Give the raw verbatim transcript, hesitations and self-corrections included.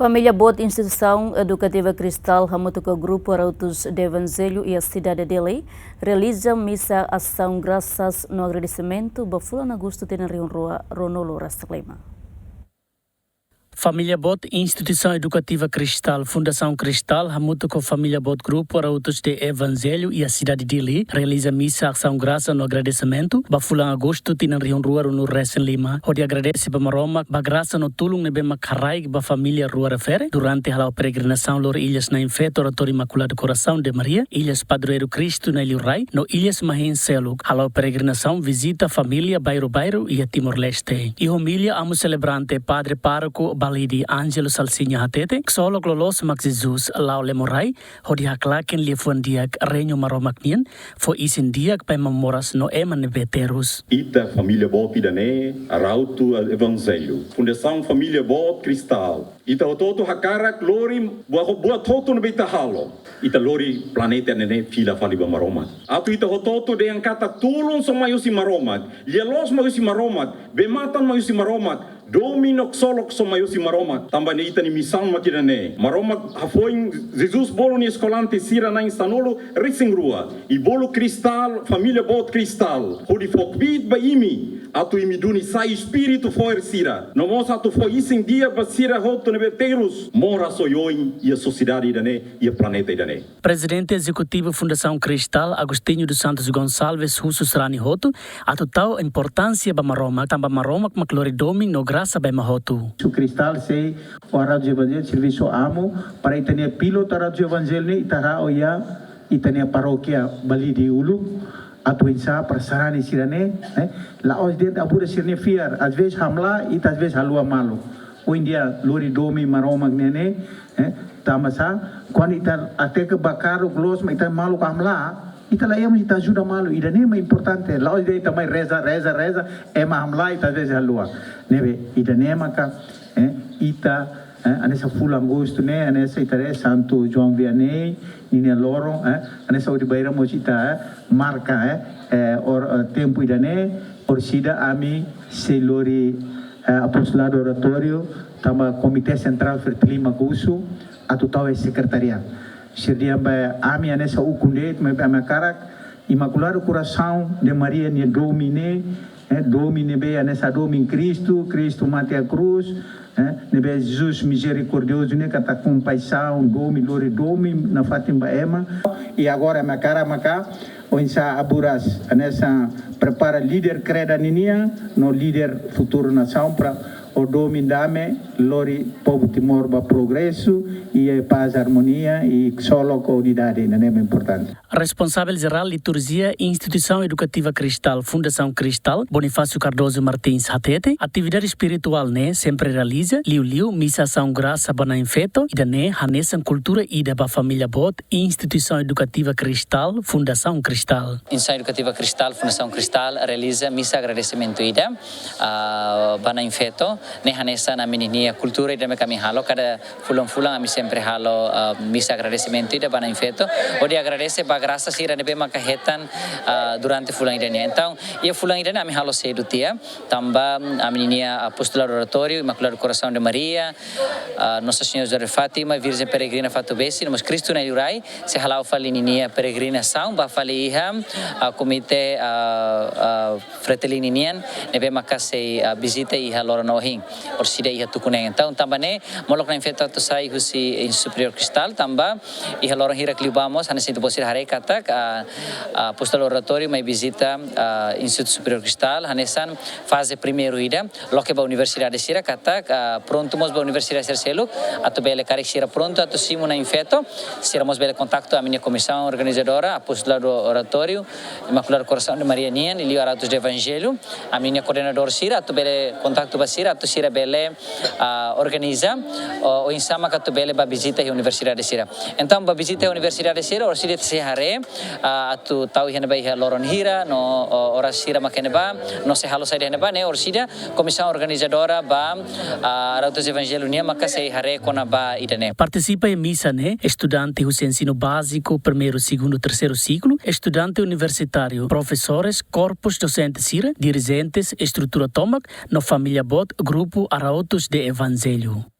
Família boot Instituisaun Edukativa Cristal hamutuk ho Grupu Arautos do Evangelho iha sidade Dili realiza misa asaun grasas no agradesimentu ba fulan Agostu tinan rihun rua ruanulu resin lima. Família boot Instituisaun Edukativa Cristal, Fundasaun Cristal, hamutuk ho família boot Grupu Arautos do Evangelho iha sidade Dili realiza misa asaun grasa no agradesimentu ba fulan Agostu tinan rihun rua ruanulu resin lima, hodi agradese ba Maromak ba grasa no tulun ne'ebé mak haraik ba família rua refere durante hala'o peregrinasaun lori Ilhas Na'in Feto, Oratóriu Imaculado Coração de Maria, Ilhas Padroeiru Cristo Na'i Liurai, no Ilhas Mahin seluk, hala'o peregrinasaun vizita família bairru-bairru iha Timor-Leste. Iha omilia, amu selebrante Padre Pároku Balide Ângelo Salsinha hateten, ksolok loloos mak Jesus la'o lemo rai, hodi haklaken liafuan di'ak Reinu Maromak nian, fó isin di'ak ba ema moras no ema ne'ebé terus. Ita família boot ida-ne'e, Arauto Evangelho, Fundasaun Família Boot Cristal. Ita hotu-hotu hakarak lori buat, buat hotu ne'ebé ita halo. Ita lori planeta ne'e fila fali ba Maromak. Atu ita hotu-hotu dehan katak tulun só mai husi Maromak. Lia-loos mai husi Maromak. Bee-matan mai husi Maromak. Domin no ksolok só mai husi Maromak. Tanba ne'e ita-nia misaun mak ida-ne'e. Maromak hafoin Jesus bolu nia eskolante sira na'in sanulu resin rua. I bolu Cristal, família boot Cristal. Hodi fó kbiit ba imi. Atu imi duni sai espíritu fo'er sira. No mós atu fó isin di'ak ba sira hotu ne'ebé terus. Moras oioin iha sosiedade ida-ne'e, iha planeta ida-ne'e. Prezidente Ezekutivu Fundasaun Cristal, Agostinho dos Santos Gonçalves, husu sarani hotu atu tau importánsia ba Maromak, tanba Maromak mak lori domin no grasa ba ema hotu. Su Cristal sei, o Arautos do Evangelho servisu amu, para ita-nia pilotu Arautos do Evangelho ne'e, ita haree iha ita-nia parókia Balide uluk, atu oinsá para sarani sira-ne'e, eh, la'ós de'it abuda sira-nia fiar, às vezes hamlaha, ita às vezes haluha malu. Ohin dia lori domin Maromak nian ne'e, eh, tanba sá, kuandu ita hateke ba karuk loos mak ita maluk hamlaha, ita la iha, ita ajuda malu, ida-ne'e mak importante, la'ós de'it ita mai reza, reza, reza, ema hamlaha, ita às vezes haluha. Ne'ebé, ida-ne'e maka, eh, ita, eh, hanesan fulan Agostu ne'e, hanesan ita haree Santu João Vianney ninia loron, eh, hanesan hodi bainhira mós ita, eh, marka, eh, eh, or, eh, tempu ida-ne'e, orsida ami sei lori, eh, Apostolado Oratóriu, tanba Komité Sentrál Fretilin mak husu, atu tau iha sekretariadu. Sira dehan ba ami hanesan ukun de'it, maibé ami hakarak Imaculado Coração de Maria nia domin ne'e, eh, domin ne'ebé hanesan domin Kristu, Kristu mate iha krús, eh, ne'ebé Jesus mizerikordiozu ne'e katak kompaixaun, domin, lori domin nafatin ba ema. I agora ami hakarak maka oinsá aburas, hanesan prepara líder kreda ninian, no líder futuru nasaun para ho domin dame, lori povu Timor ba progresu, i pás, armonia, i ksolok ho unidade, ne'e mak importante. Responsavel Jerál Liturjia Instituisaun Edukativa Cristal, Fundasaun Cristal, Bonifácio Cardoso Martins hateten, atividade espirituál ne'e sempre realiza, liuliu misa asaun grasa ba Na'in Feto, ida-ne'e hanesan kultura ida ba família boot Instituisaun Edukativa Cristal, Fundasaun Cristal. Instituisaun Edukativa Cristal, Fundasaun Cristal realiza misa agradesimentu ida, ah, ba Na'in Feto, ne'e hanesan ami-nia kultura ida mak ami halo, kada fulan-fulan ami sempre halo, ah, misa agradesimentu ida ba Na'in Feto, hodi agradese ba grasa sira ne'ebé maka hetan, ah, durante fulan ida-ne'e. Entaun, iha fulan ida-ne'e ami halo sedu tiha, tanba ami-nia Apostolado Oratóriu Imaculado Coração de Maria, ah, Nossa Senhora de Fátima, Virgem Peregrina Fatubesi, no mós Kristu Na'i Liurai, sei hala'o fali ninia peregrinasaun ba fali iha, ah, Komité, ah, ah, Fretilin nian, ne'ebé maka sei, ah, vizita iha loron ohin, orsida iha tuku neen. Entaun, tanba ne'e, molok Na'in Feto atu sai husi Instituto Superior Cristal, tanba iha loron hirak liubá mós, hanesan ita-boot sira haree katak, ah, ah, Apostolado Oratóriu mai vizita, ah, Instituto Superior Cristal, hanesan faze primeiru ida, loke ba universidade sira katak, ah, prontu mós ba universidade sira seluk, atu bele karik sira prontu atu simu Na'in Feto, sira mós bele kontaktu ami-nia komisaun organizadora, Apostolado Oratóriu Imaculado Coração de Maria nian, liuliu Arautos do Evangelho, ami-nia koordenadór sira, atu bele kontaktu ba sira, atu sira bele, ah, organiza, o, oinsá maka atu bele ba vizita iha universidade sira. Entaun, ba vizita iha universidade sira, orsida ita sei haree, ah, atu tau iha ne'ebá iha loron hira, no, o, oras hira maka iha ne'ebá, no sei halo saida iha ne'ebá, ne'e orsida komisaun organizadora ba, ah, Arautos do Evangelho nian maka sei haree kona-ba ida-ne'e. Partisipa iha misa ne'e estudante husi ensinu báziku, primeiru, segundu, terseiru siklu, estudante universitáriu, profesores, korpus dosente sira, dirijentes, estrutura tomak, no família boot Grupu Arautos do Evangelho.